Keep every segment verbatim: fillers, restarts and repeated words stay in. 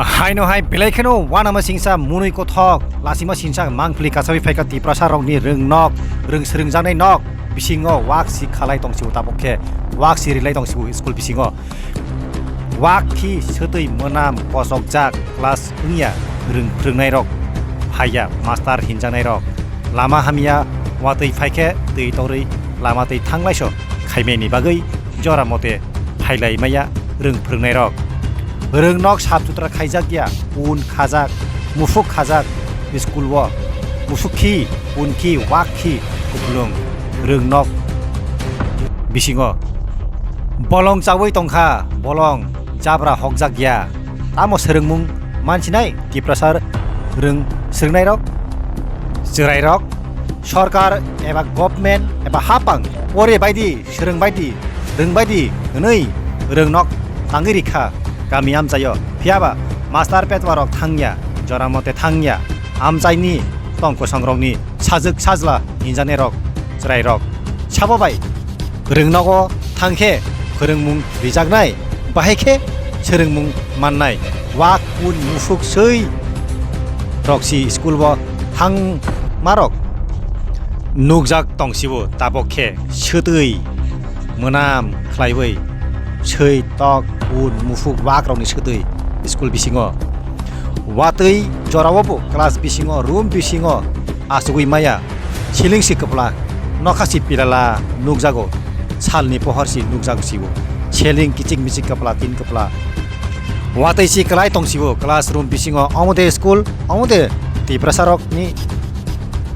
Haino hai belai kheno uanama singsa munui kothok lasima singsa mangpili kasawi phaikha Tiprasa rokni rwng nok, rwng swrwngjaknai nok bisingo wak si khalai tongsibo tabok khe wak si rilai tongsibo school bisingo. Wak khi swtwi mwnam kosokjak class wngya rwng phrwngnairok phaiya master hinjaknairok lama hamya watwi phaikhe twi torwi lama twi thanglaiso khaimani bagwi jora mote phailai maya rwng phrwngnairok. Rwng nok sap sutra khaijak ya, un khajak, mufuk khajak, school o mufuk khi, un khi, wak khi, kuplung rwng nok bisingo bolong chawi tongkha, bolong jabra hokjak ya. Tamo swrwngmung mansinai Tiprasa rwng swrwngnairok, chwrairok, sorkar eba government eba hapang pore baidi, swrwng baidi, rwng baidi hwnwi rwng nok tangwi rikha kami amchaio. Phiyaba master petwa rok thangya, jora mote thangya, amchaini tong kosong rokni sajwk sajla hinjani rok, chwrai rok. Sabo bai rwng nogo thangkhe phwrwngmung rijaknai, bahai khe swrwngmung mannai. Wak un mufuk swi rok si school o thangmarok nukjak tongsibo tabok khe swtwi mwnam khlaiwi swi tok un mufuk wak rokni swtwi school bisingo watwi jorao bo class bisingo room bisingo achugwi maya. Ceiling si kwpla, nokha si pilala nukjago, salni pohor si nukjago sibo. Ceiling kichik michik kwpla, tin kwpla. Watwi si kwlai tong sibo classroom bisingo, omo de school, omo de Tiprasa rokni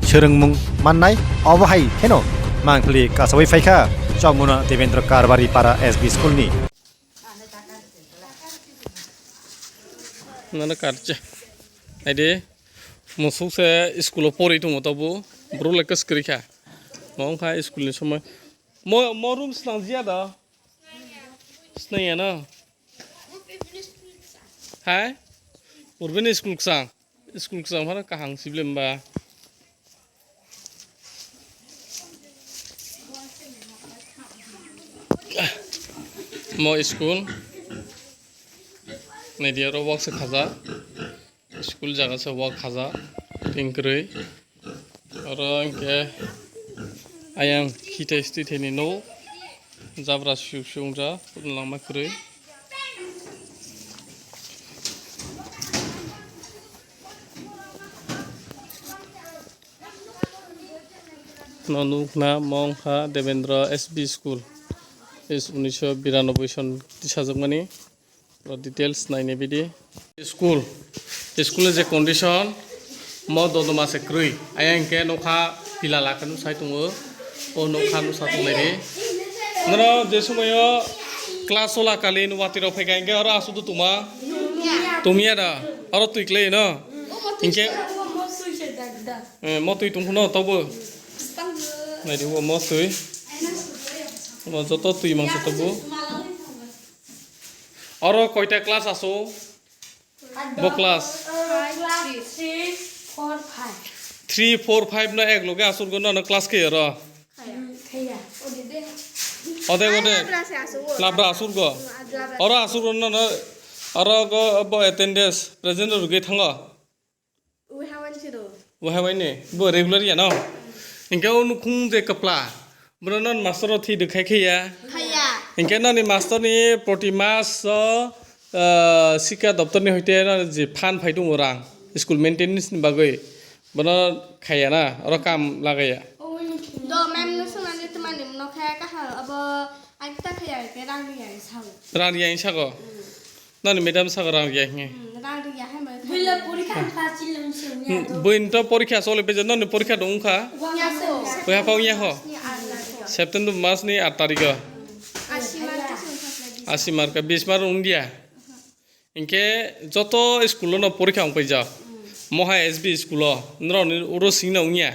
swrwngmung mannai, obo hai kheno mangpili kasawi phaikha Chomuna Devendra Karbari Para S B school ni. Nana karcha. Aide, musuk se school o pori tongo tobo. Bro le kas kri kha. Mo wngkha school ni somoi. Mo, mo room snang jia da. Snang ya na. Hai? Urbani school ksang. School ksang phano kahang sible mba. Mo school. Naidi oro wak se khajak. School jaga se wak khajak. Ring kwrwi. Oro hwnkhe ayang khitai stwi thaini no. Jabra suk suk wngjak, langma kwrwi. No nukna mong kha Devendra S B School. Is unisho biranoboi son tisajakmani. Oro details naini bidi. School, school ni je condition, mo dodoma se kwrwi. Ayang hwnkhe nokha pila laka no sai tongo. O nokha no sa tongnai di. Noro je sumayo class ola kali no watwi rok phaikha hwnkhe oro aswk do tongma? Tongya da. Oro twi klai no? Hwnkhe, eh, mo twi tongkhu no tobo. Naidi o mo twi. Mo joto twi mangsa tobo. Oro koita class aso? Bo class? Class three, four, five. Three, four, five no ek loge asur go no class khe oro? Khe ya. Ode ode. Labra se asur go. Labra asur go. Oro asur go no no. Oro go bo attendance present rugi thango. Uha waini, bo regular ya no? Hwnkhe o nukhung je kwpla, bono non master o thwi rwkhai khe ya? Khaiya. Hwnkhe noni master ni proti mas o, ah, sikha doptor ni hoite no je phan phai tongo rang, school maintenance ni bagwi, bono khaiya na, oro kam lagaiya? Do ma'am no swnamni twmani no khaya kaham abo aita khaya hwnkhe rang riyani sao. Rang riyani sago? Nani madam saka rang riya hinge. Hmm, rang riya hai mai. Buila porikha ang pass chilung sung ya to. Buin to porikha sole peje nani porikha dong kha. Wang ya so. Wai hapang ya ho. Ni ar na so. September mas ni aat tarikh o. Asi mar ka sung khasla di. Asi mar ka bis mar ung dia. Inke joto school no porikha ung paija. Moha S B school o. Nro ni uro sing na ung ya.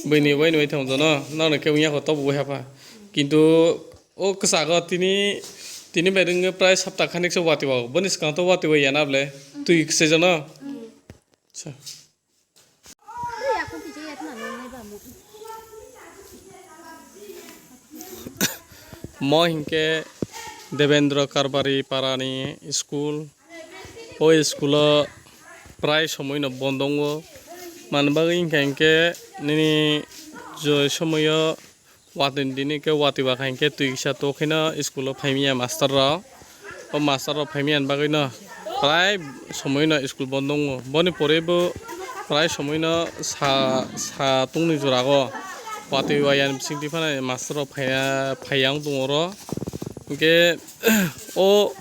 Buini wai wai thang jano, nang khe wngya kho tobo wai hapha. Kintu o kwchak o tini, tini bai rwngwi prai sapta khanik se wati wao. Boni swkang to wati wai ya na ble? Twi kwsai jano? Acha. Mo hinkhe Debendra Karbari parani school. O school-o prai somoino bondo wngo. Mani bagwi hinkha hinkhe nini je somoio watwi dini khe watwi bakha hinkhe twi kisa tokhaino school-o phaimya master rok. O master rok phaimya ni bagwino prai somoino school bondo wngo. Boni pore bo prai somoino sa, sa tungni jorago watwi wayani bisingtwi phano master rok phaiya, phaiya wng tongo oro. Hinkhe o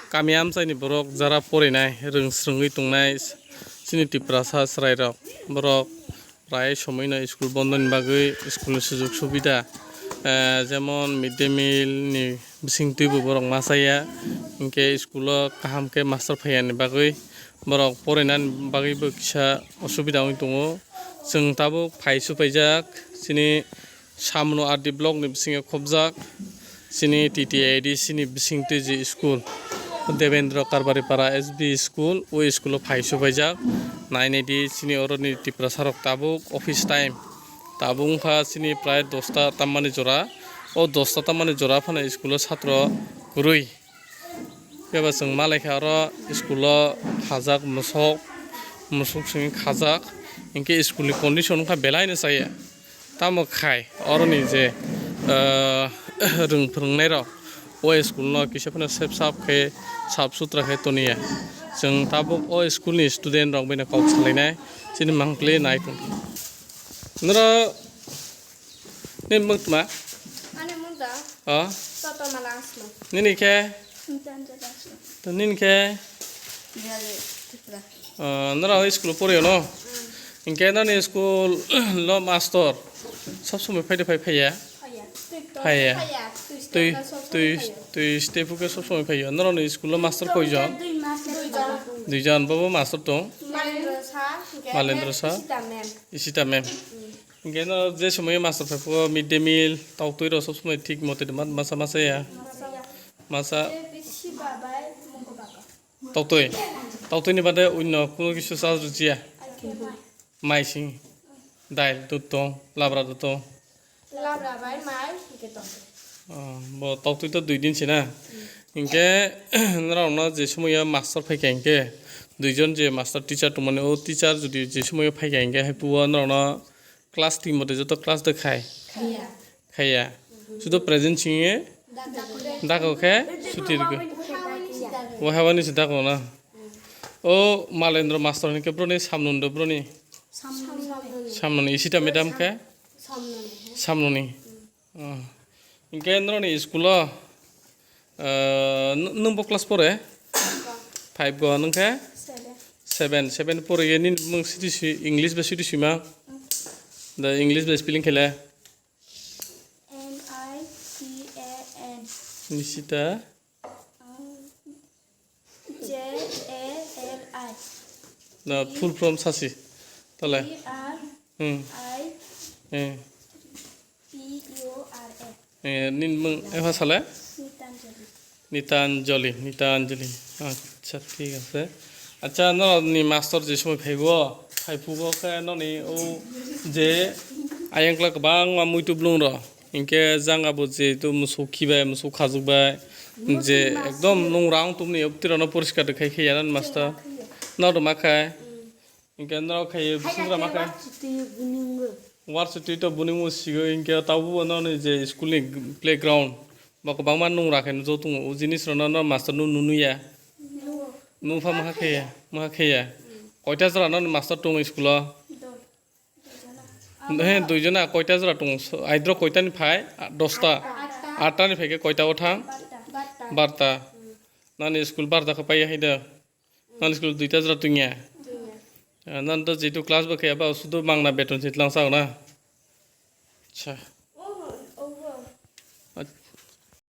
kami amchaini borok jara porinai, rwng swrwngwi tongnai chini Tiprasa chwrairok, borok prai somoino school bondoni bagwi schoolni sujuk subida, eh, jemon mid day meal ni bisingtwibo borok ma chaya, hinkhe school-o kaham khe master phaiyani bagwi borok porinani bagwibo kisa osubida wngwi tongo. Chwng tabuk phai supaijak chini Samno R D block ni bisingo khobjak chini T T A D C ni bisingtwi je school, Debendra Karbari Para S B school, o school o phai supaijak. Nainai di chini oroni Tiprasa rok tabuk office time, tabuk wngkha chini prai dosta tammani jora. O dosta tammani jora phano school o satro kwrwi. Phiya ba chwng malaikha oro school-o hajak musuk, musuk simi khajak, hinkhe school-ni condition wngkha belaino chaya. Tamo khai oroni je, ah, rwng phwrwngnairok o school-no kisa phano sep sap khe, sap sutra khe toniya. Chwng tabuk o school-ni student-rok baino kok salainai, chini mangpili nai tongkha. Norok nini mung tma? Ani mung da? O? Toto Mala Aslo. Nini khe? Nini Anjali Aslo. To nini khe? Niyali Tripura. O, nora o school pori no? Mm. Hinkhe nani school lo master sob somoi phai de phai phaiya? Phaiya. Phaiya. Phaiya. Twi, twi, twi step ke sob somoi phaiya. Nora ni school lo master koi jon? Dui master. Dui jon. Dui jon, bobo master tong? Malendra sir, hinkhe Malendra sir. Isita ma'am. Isita ma'am. Mm. Hinkhe no je somoyo master phai phuo mid day meal, tok twi rok sob somoi thik mote ma-, masa masa ya. Masa ya. Masa. Tei bisi babai mungko baka. Tok twi. Tok twi ni bade unno kuno kisu charge rwjiya. Mai sing. Dail dud tong, labra dud tong. Labra bai mai hinkhe tok twi. Oh, bo tok twi to dui din se na. Hinkhe norok no je somoyo master phaikha hinkhe, duijon je master teacher tongmani, o teacher jodi je somoyo phaikha hinkhe, hai phuo norok no class team mate joto class de khai? Khaiya. Khaiya. Sudo present singye dago khe suti rwgo. Wahai wani se dago na. O Malendra master ni khe broni samnun do broni. Samnun. Samnun isita madam khe? Samnun. Samnun ni. Oh. Hinkhe noroni school o, ah, n-, nwng bo class pore? Five go, nwng khe? Seven. Seven, seven pore ye nini mung siti si, English bai siti sima? The English bai spelling khe le? N I T A N. Nishita? J A L I. Na full form sasi. Tale. P R Hmm. I Hmm. P U R A. Eh, nini mung eha sale? Nitanjali. Nitanjali, Nitanjali. Acha, thik ase. Acha, no ni master je somoi phaibo, phai phugo khe no ni o je ayang kla kwbangma muitu blung ro. Hinkhe jang abo je to musuk khibai, musuk khajwk bai, je ekdom nung rang tumni obtiro no poriskar khai khe yanan master. No rwma khai. Hinkhe norok khai bising rwma khai. War chuti to buning mo sigo hinkhe tabo bo no ni je school ni playground bo kwbangma nung ra khai nujok tongo. O jinis rok no no master no nunu ya. Nupha maha khe ya, maha khe ya. Koita jora no master tongo school o? He, duijona koita jora tongo? So, aidro koita ni phai? A, dosta. Atta ni phai khe koita o thang? Barta. Nani school barta khe paiya hai da? Nani school duita jora tongya? Ah, nani to jitu class bo khe aba sudu mangna beton se tlang sao na? Acha.